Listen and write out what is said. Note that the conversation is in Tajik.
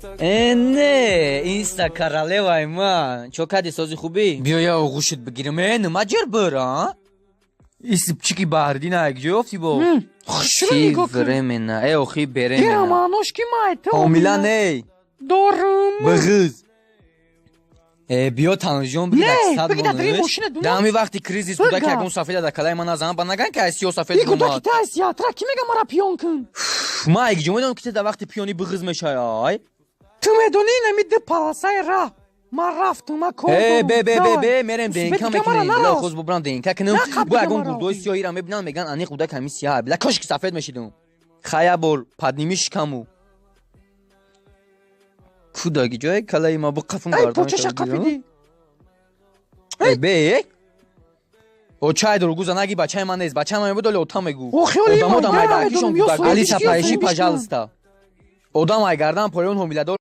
Э, не, инста королеваи ман. Чо кади, сози, хубӣ? Биё, я оғӯшит бигирам. Э, нима ҷир бир, а? Исипчики баҳридина якҷо ёфтӣ бо? Хушрӯ Чӣ нигоҳ кун. Времена? Э, охи Ира беремена. Маънош ки май ту Ҳомила не. Дорум. Бигиз. Э, биё, танҷон, биги. Не, дар сад биги, дар дари мониш. мошина дунам. Дар ҳамин вақти кризис буда ки Бига. ягон сафеда дар калаи ман назанам, ба наган ки аз сиё сафед И кудаки омад. та сиятра ки мега мара пиён кун. Ман якҷо медонам, ки ту дар вақти пиёнӣ биғиз мешавӣ, ай. Ту медонӣ, инами ду полосаи раҳ ман рафтум, ман кор Э, дорум. бе, бе, бе, Давай. бе, мерем Усбек ДНК дига мара мекунем. Била нарас. хоз бубрам ДНК кунем. На, қаб Бу дига ягон мара гурдои охи. сиёҳиро мебинам, меган аниқ кӯдак ҳамин сиёҳ. Била, кошки сафед мешидум. Хая бор, подними шикаму. Кӯдаки ҷое калаи ма бу қафум Ай, гардан почаша шавад. қапидӣ. Э, бе, э? О, чай дургуза наги, бачаи ман нест. Бачаи ман мебуд, оли ота мегу. Охи, оли Одамо ман да яра майдакишон медонам, ё кӯдак. соҳибиш, Алиса, ё поищи, соҳибиш ман. пожалуйста. Одам ай гардан поён ҳомиладор.